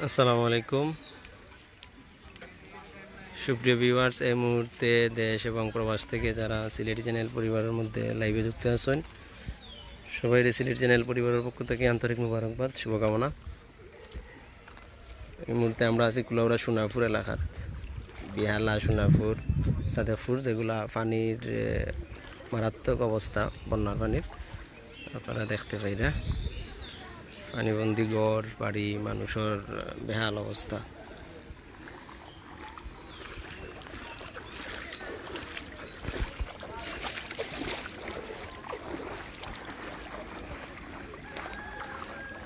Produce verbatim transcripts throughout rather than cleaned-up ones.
আসসালামু আলাইকুম। সুপ্রিয় ভিউয়ার্স, এই মুহূর্তে দেশ এবং প্রবাস থেকে যারা সিলেটি চ্যানেল পরিবারের মধ্যে লাইভে যুক্ত আছেন, সবাইরে সিলেটি চ্যানেল পরিবারের পক্ষ থেকে আন্তরিক মুবারকবাদ, শুভকামনা। এই মুহূর্তে আমরা আছি কুলাউড়া সোনাপুর এলাকাত। বেহালা, সোনাপুর, সাদেপুর, যেগুলা পানির, এ, মারাত্মক অবস্থা, বন্যার পানির। আপনারা দেখতে পাইরা পানিবন্দী ঘর, বাড়ি, মানুষের, এ, বেহাল অবস্থা।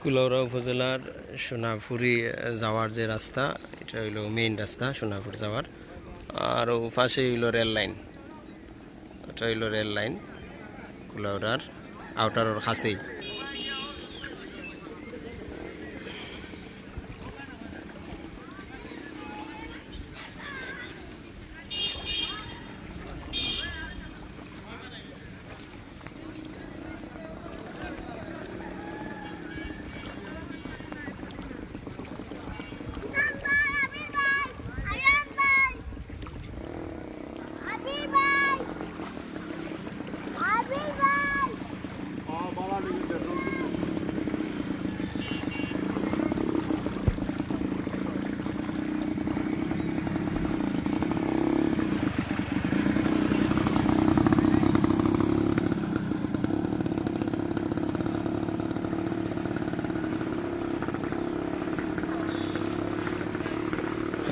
কুলাউড়া উপজেলার সোনাপুরি যাওয়ার যে রাস্তা, এটা হইলো মেইন রাস্তা সোনাপুর যাওয়ার। আর ও পাশে হইলো রেল লাইন, এটা হইলো রেল লাইন কুলাউড়ার আউটারর কাছেই।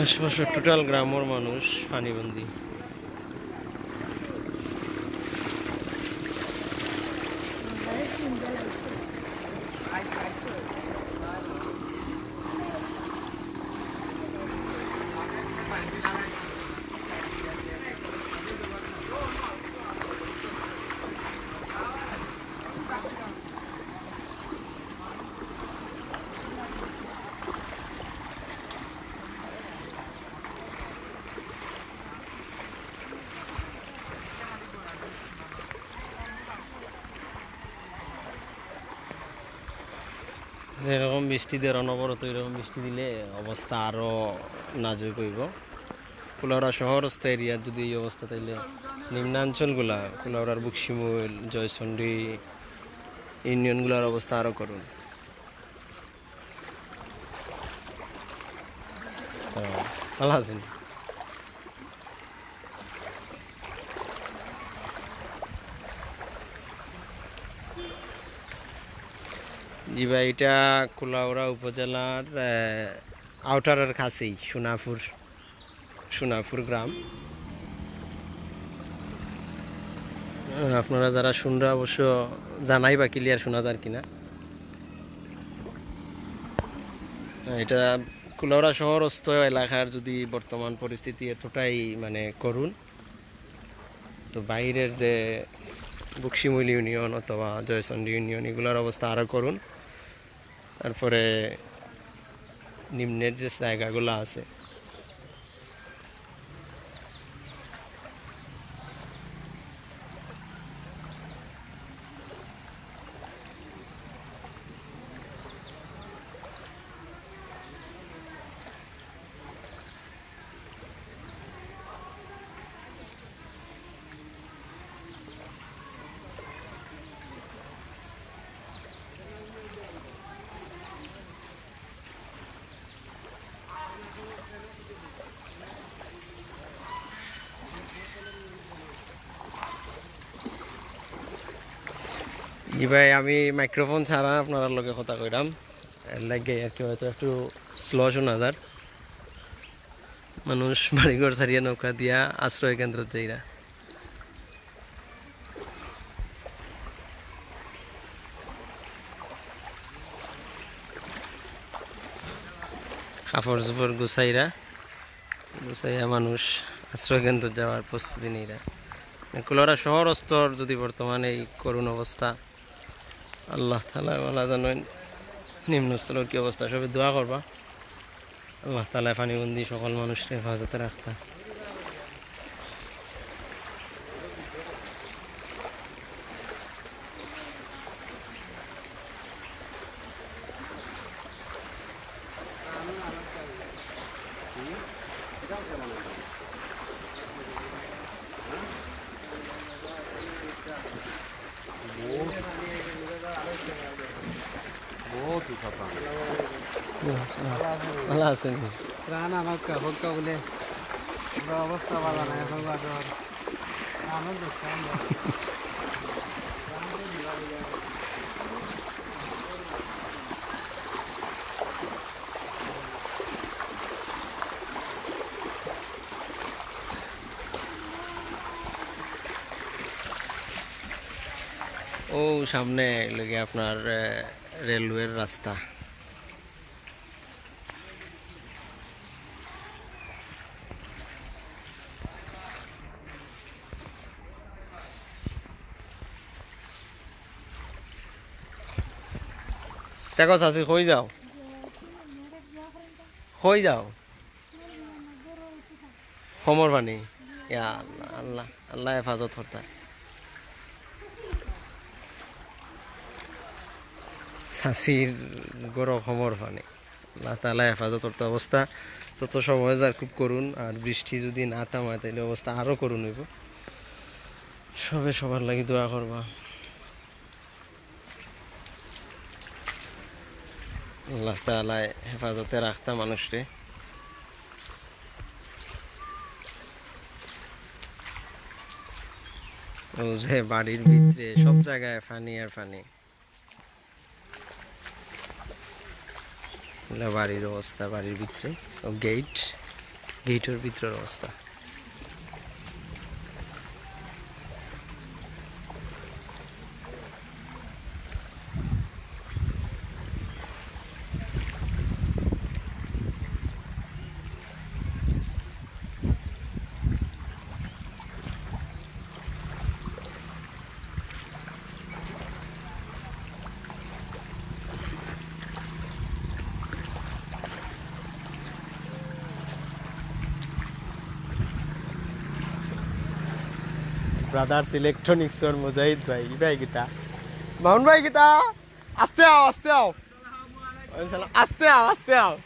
আশপাশর টোটাল গ্রামর মানুষ পানিবন্দী। যেরকম বৃষ্টি দের অনবরত, এরকম বৃষ্টি দিলে অবস্থা আরো নাজুক হইব। কুলাউড়া শহরস্থ এরিয়ার যদি এই অবস্থা, তাইলে নিম্নাঞ্চলগুলা, কুলাউড়ার বকশিমুল, জয়চন্ডী ইউনিয়নগুলার অবস্থা আরো করুণ। তো, ভালো আছেন? জি ভাই, এটা কুলাউড়া উপজেলার, আহ, আউটারের কাছেই সোনাপুর, সোনাপুর গ্রাম। আহ, আপনারা যারা শুনরা অবশ্য জানাই বা ক্লিয়ার শোনা যার কিনা। আহ, এটা কুলাউড়া শহরস্থ এলাকার যদি বর্তমান পরিস্থিতি এতটাই মানে করুণ, তো বাইরের যে বকশিমুল ইউনিয়ন অথবা জয়চন্ডী ইউনিয়ন, এগুলার অবস্থা আরও করুণ। তারপরে নিম্নের যে জায়গাগুলো আছে, জি ভাই, আমি মাইক্রোফোন ছাড়া আপনারার লগে কথা কইরাম, এর লাগে আর কি হয়তো একটু স্লো শোনা যার। মানুষ বাড়িঘর ছাড়িয়া নৌকা দিয়া আশ্রয় কেন্দ্র যাইরা। কাপড় চোপড় গুছাইরা, গুছাইয়া মানুষ আশ্রয় কেন্দ্র যাওয়ার প্রস্তুতি নেইরা। কুলাউড়া শহর স্তর যদি বর্তমানে এই করুণ অবস্থা, আল্লাহ তাআলা ভালা জানইন নিম্ন স্তরর কি অবস্থা। সবে দোয়া করবা। আল্লাহ তাআলা পানিবন্দী সকল মানুষরে হেফাজতে রাখতা। ভালা আছইন নি? ত্রাণ আনউক্কা, কউক্কা বুলে, পুরা অবস্থা ভালা নায়, অখন বাজার। ত্রাণর দরকার আমরা। অউ সামনে অইলো গিয়া আপনার, আহ, রেলওয়ের রাস্তা। দেখো চাচি, কই যাও? কই যাও? কমর পানি। ইয়া আল্লাহ, আল্লাহ, আল্লাহ হেফাজত করতা। চাচির ঘরো কমর পানি। আল্লাহ তাআলা হেফাজত করতা। অবস্থা যত সময় যার খুব করুণ, আর বৃষ্টি যদি না থামায় তাইলে অবস্থা আরো করুণ অইবো। সবে সবার লাগি দোয়া করবা। আল্লাহ তাআলায় হেফাজতে রাখতা মানুষরে। অউ যে বাড়ির ভিতরে সব জাগায় পানি আর পানি। অইলো বাড়ির অবস্থা, বাড়ির ভিতরে। অউ গেইট, গেইটর ভিতরর অবস্থা। ব্রাদার্স ইলেকট্রনিক্সর মুজাহিদ ভাই, ই ভাই কিতা? মামুন ভাই কিতা? আস্তে আও, আস্তে আও। ওয়ালাইকুম সালাম। আস্তে আও, আস্তে আও।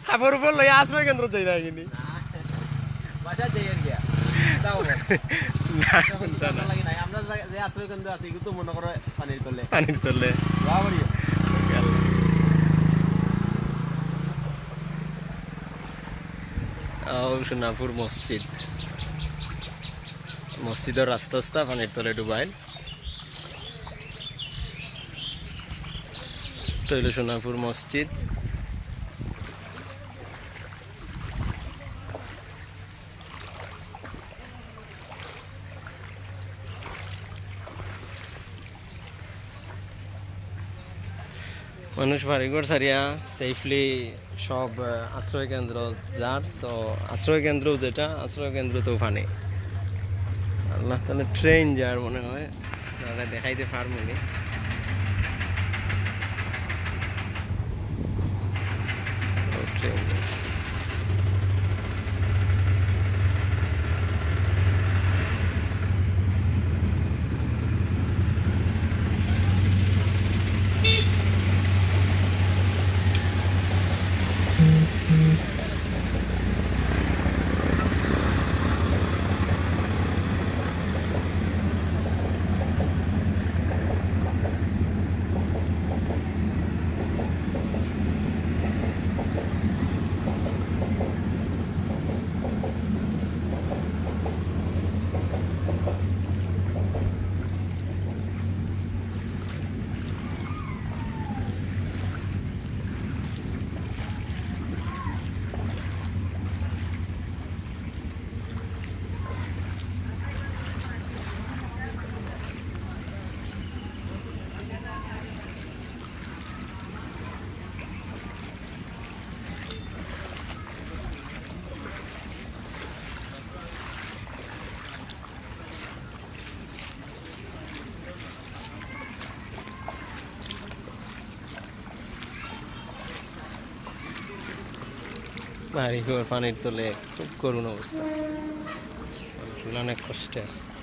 কাপড় উপর লইয়া আশ্রয় কেন্দ্র যাই না কিনি? না, বাসা যাই আর কি। যাও বল। না, না, না। লাগে নাই। আমরা যে, যে আশ্রয় কেন্দ্র আছে, এগুলো তো মনে করো পানির তলে। পানির তলে। বাবারে। ও, সোনাপুর মসজিদ। মসজিদর রাস্তা আস্তা পানির তলে ডুবাইল। অটা অইলো সোনাপুর মসজিদ। মানুষ বাড়িঘর ছাড়িয়া safely সব, আহ, আশ্রয় কেন্দ্র যার, তো আশ্রয় কেন্দ্র যেটা, আশ্রয় কেন্দ্র তো পানি। আল্লাহ তাআলা ট্রেন যার মনে হয়, আপনারা দেখাইতে পারবো নি। ও, ট্রেন যার। বাড়িঘর পানির তলে, খুব করুণ অবস্থা। মানুষ অনেক কষ্টে আছে।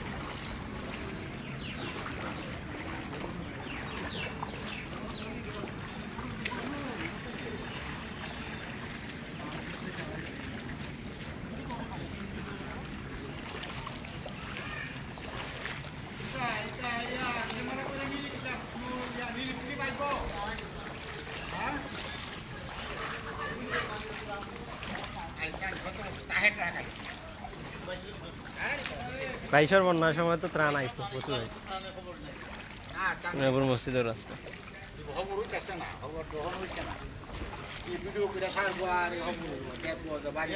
বাইশর বন্যার সময় তো ত্রাণ আইছে, প্রচুর আইছে। মেহেরপুর মসজিদের রাস্তা। খবর হইতেছে না, খবর গ্রহণ হইছে না। এই ভিডিও করে সারবো আর এই খবর হইবো, দেখবো যে বাড়ি।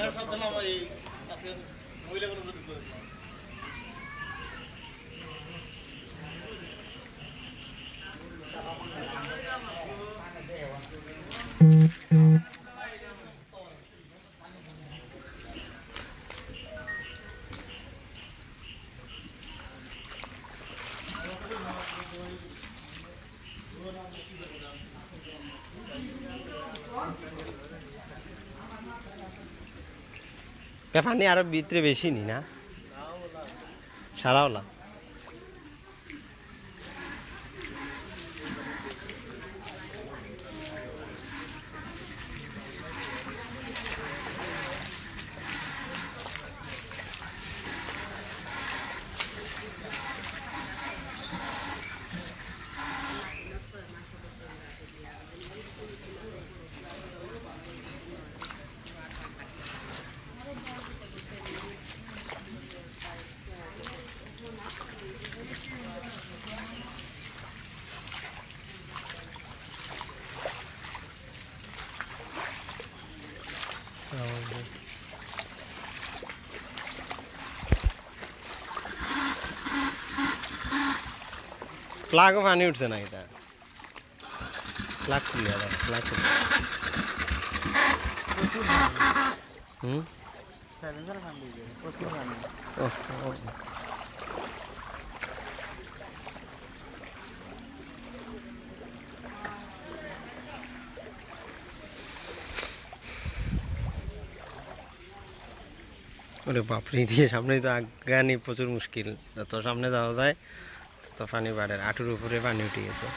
এ পানি আরো ভিতরে বেশি নি না? সারা ওলা। প্লাগও পানি উঠছে না এটা। প্লাগ খুলে আবার, প্লাগ খুলে। হুম? সাইলেন্সার ফান দিয়ে দেবে, প্রচুর ফান। ও, ও। ওরে বাপরে, দিয়ে সামনে তো আগানি প্রচুর মুশকিল। যত সামনে যাওয়া যায়, তত পানি বাড়ের, আঁটুর উপরে পানি উঠে গেছে।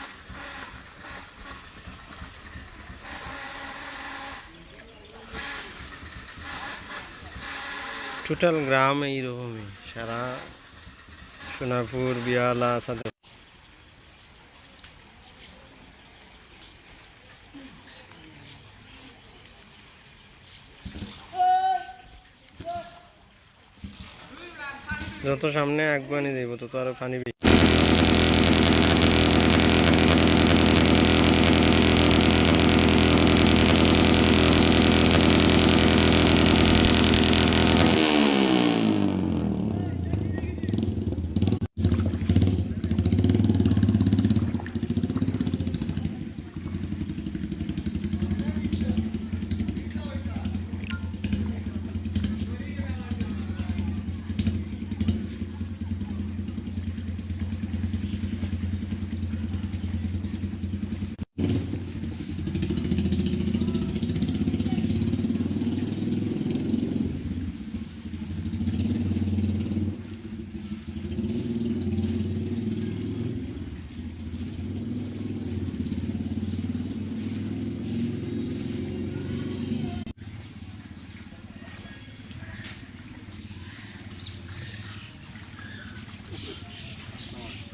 টোটাল গ্রাম এইরকমই, সারা সোনাপুর, বিয়ালা, সাদে। যত সামনে আগুয়ানি যাইব, তত আরো পানি বেশি।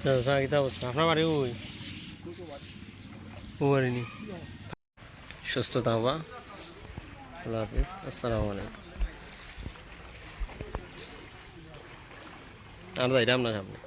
তো, স্যার, কিতা অবস্থা? আপনার বাড়ি ওই? ও বাড়ি নি? সুস্থ থাকবা। আল্লাহ হাফিজ। আসসালামু আলাইকুম। আর যাইরাম না সামনে।